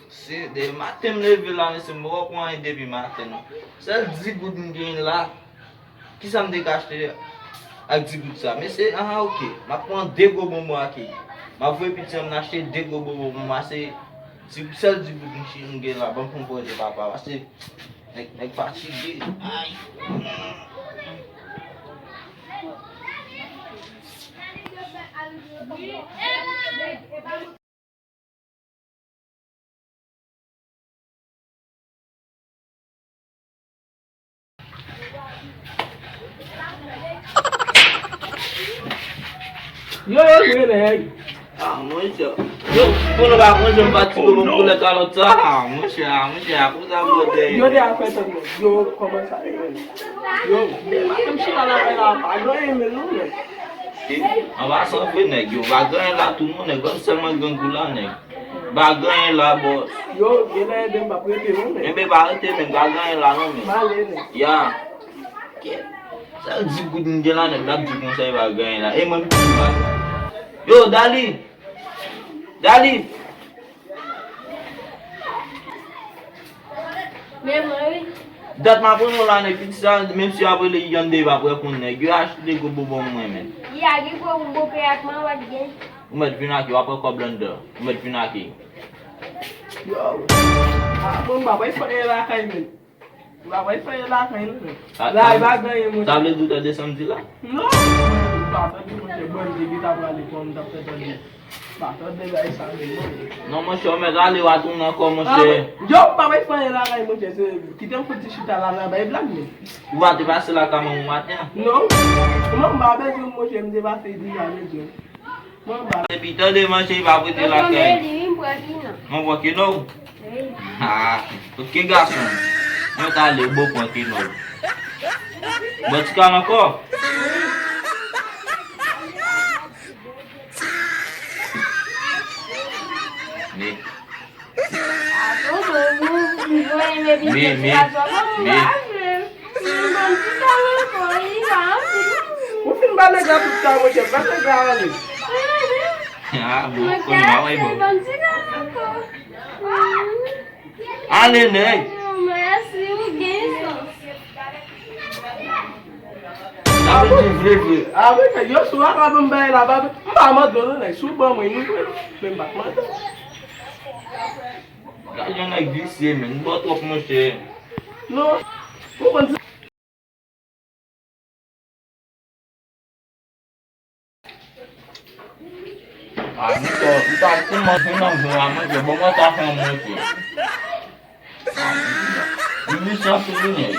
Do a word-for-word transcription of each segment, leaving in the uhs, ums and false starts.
Se de maten m leve la, mesye, m poko pran anyen depi maten, non. Sèl di goud m gen la. Kisa m te ka achte ak di goud sa? Mesye, aha, oke. M ap pran de gwo bonbon ak li. M ap voye piti an m achte de gwo bonbon pou mwen. Se, se sèl di goud m chi-, m gen la. Ban m pran pwòje papa. Pase nèg, nèg fatige. Ay. Yo, yo, yo, nèg. Ah, monchè. Yo, pou nou pa konn jan m fatige, bon, pou lè kalòt sa. Ah, monchè, ah, monchè, ah, pou sa, monchè. Yo, de afè tande. Yo, kòman sa ye, menm? Yo, de maten m chita lakay la, pa gen anyen, menm, non, nèg. E, an pasan vre, nèg, yo, pa gen anyen la, tou, non, nèg, ban m sèlman grangou la, nèg. Pa gen anyen la, bòs. Yo, genlè ede m p ap rete non, men. Enben, pa rete, men pa gen anyen la non, men. M ale, men. Ya. Kèt. Sa l di goud m gen la, nèg, l ap di konsa, e pa gen anyen la. E mwen, m di mal. Yo, Dali! Dali! Men mwen, wi. Dat m ap rele w la, nèg, piti sa, menm si w ap rele Yande, e p ap reponn, nèg. Yo achte gwo bonbon mwen, men. Ya, gen gwo bonbon ak manwòt gen. Ou mèt vin ak yo, w ap pran kòb la anndan. Ou mèt vin ak yo. Yo. Ah, bon, m pa bay fè lakay, men. M pa bay fè lakay, non, men. Ah, la, sa e pa gen anyen, monchè. Sa vle di w tande sa m di la? Non, m pa tande, monchè. Bon, depi ta prale, kòman m t ap fè tande? M pa tande bagay sa, men, non. Non, monchè, ou mèt ale, w a tounen ankò, monchè. Ah, yo, m pa bay fè lakay, monchè. Se, kite m fouti chita la, la, bay blag, men. Ou pa te pase lakay manman w maten an? Non. Non, m pa bezwen, monchè, m te pase deja, bezwen. Epi tande manje, pa prete lakay. Mwen pran kino. Ha, oke gason. Mwen ta ale bon pran kino. Bon ti kal ankò. Men. Men, men, men. Ou fin ba nèg la tout sa, monchè, ba nèg la ale. Ah, bon, kounye a, wè, bon. Ale, nèg. Sa vle di vre, vre. Ah, wi, men yo sou a ka ban m bay la, ba, m pa mande w, non, nèg. Si w ban mwen, nou jwe. Men m pa t mande w. Gad yon nèg visye, men. Li ba w twòp, monchè. Non. Ou konn sa. Ah, monchè, ou ta, ou manje nan ven a, monchè. Bon, mwen ta fè yon monchè. Li mechan sou li, nèg.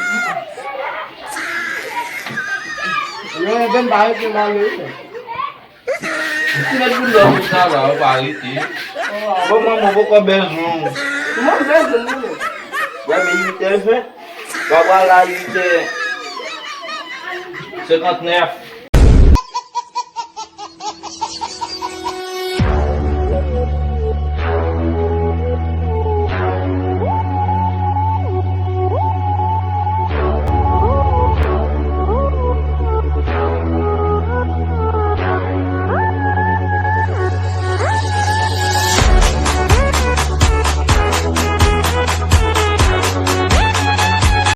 Yo, enben, m pa rete mal, wi, nèg. Ou ti mèt boul lò sou sa la, ou pa rete. Bon, mwen, mwen poko bezwen w. Mwen bezwen w, wi. Wè, men uit è ven. W ap pral la uit è senkantnèf.